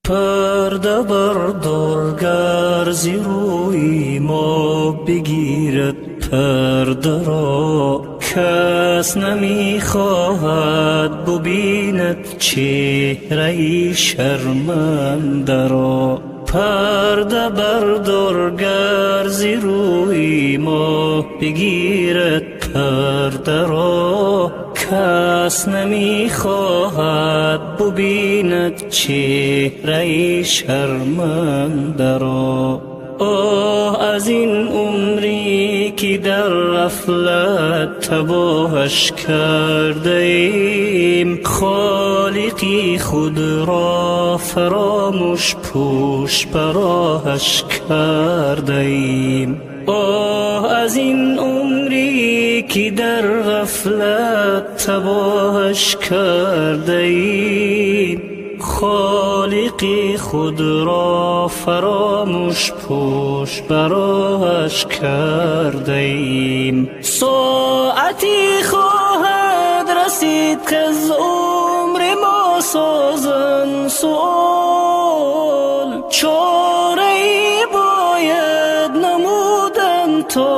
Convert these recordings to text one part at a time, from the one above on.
Парда бардор, гар зи рӯи мо бигирад парда ро, кас намехоҳад бубинад чеҳраи шарманда ро. Парда бардор, гар зи рӯи мо бигирад парда ро, кас намехоҳад бубинад чеҳраи шарманда ро. Оҳ аз ин умре ки дар ғафлат табоҳаш кардаем, Холиқи худро фаромӯш, пӯш бароҳаш кардаем. Оҳ аз ин умре ки дар ғафлат табоҳаш кардаем, Холиқи худро фаромӯш, пӯш бароҳаш кардаем. Соате хоҳад расид, ки аз умри мо созанд суол, чорае бояд намудан то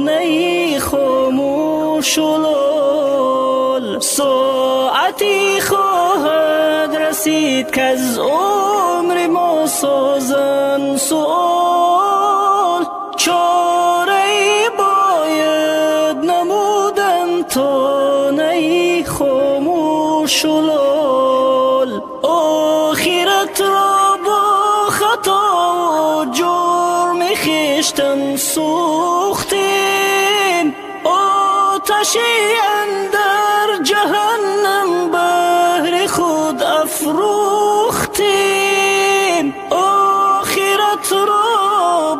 наи хомӯшу лол. Соате хоҳад расид, ки аз умри мо созанд суол, чорае бояд намудан то наи хомӯшу лол. Охиратро бо хатову ҷурми хештан сӯхтем, оташе андар ҷаҳаннам баҳри худ афрӯхтем. Охиратро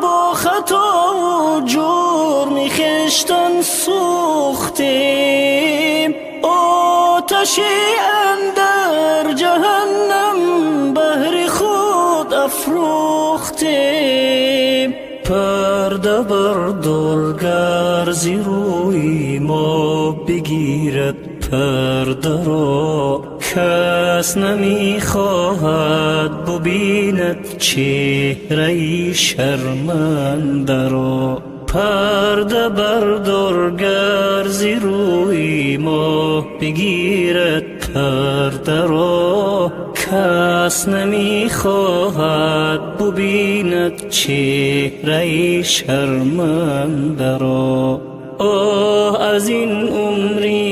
бо хатову ҷурми хештан сӯхтем, оташе андар ҷаҳаннам баҳри худ афрӯхтем. Парда бардор, гар зи рӯи мо бигирад парда ро, кас намехоҳад бубинад чеҳраи шарманда ро. Парда бардор, гар зи рӯи мо бигирад парда ро, кас намехоҳад бубинад чеҳраи шарманда ро. Оҳ аз ин умре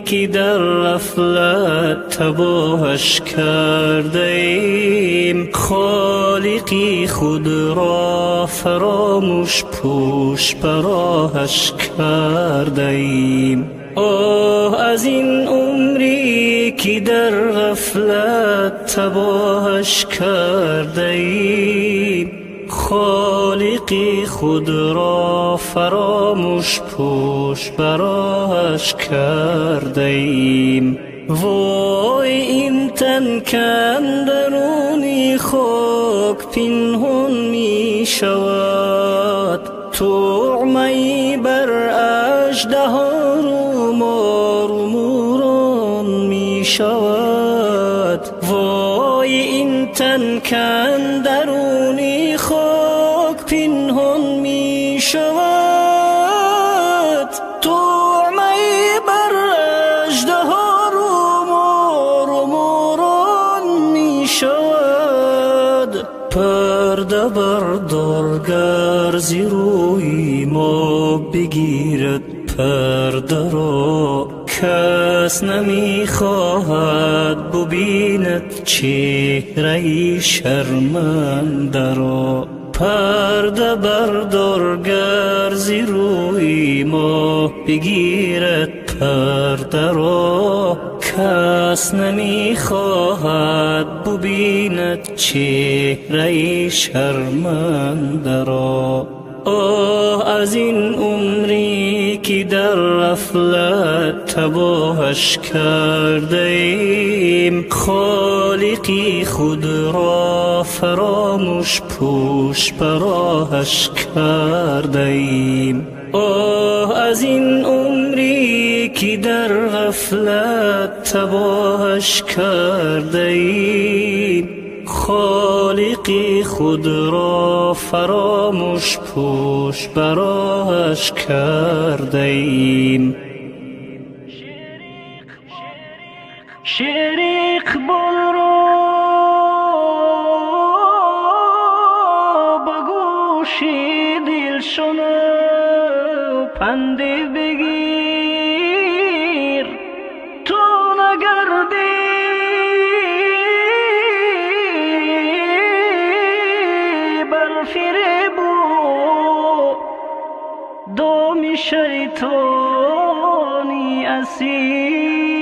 ки дар ғафлат табоҳаш кардаем, Холиқи худро фаромӯш, пӯш бароҳаш кардаем. Оҳ аз ин умре ки дар ғафлат табоҳаш кардаем, Холиқи худро фаромӯш, пӯш бароҳаш кардаем. Вой ин тан к-андаруни хок пинҳон мешавад, тӯъмае бар аждаҳо мору морон мешавад. Вой ин тан к-андаруни хок пинҳон мешавад, тӯъмае бар аждаҳо мору морон мешавад. Парда бардор, гар зи рӯи мо бигирад парда ро, кас намехоҳад бубинад чеҳраи шарманда ро. Парда бардор, гар зи рӯи мо бигирад парда ро, кас намехоҳад бубинад чеҳраи шарманда ро. Оҳ аз ин умре ки дар ғафлат табоҳаш кардаем, Холиқи худро фаромӯш, пӯш бароҳаш кардаем. Оҳ аз ин умре ки дар ғафлат табоҳаш кардаем. Холиқи худро фаромӯш пӯш бароҳаш кардаим. Шеъри Иқболро ба гӯши дил шунав, панде бигир, то нагардӣ бар фиребу доми шайтони асир.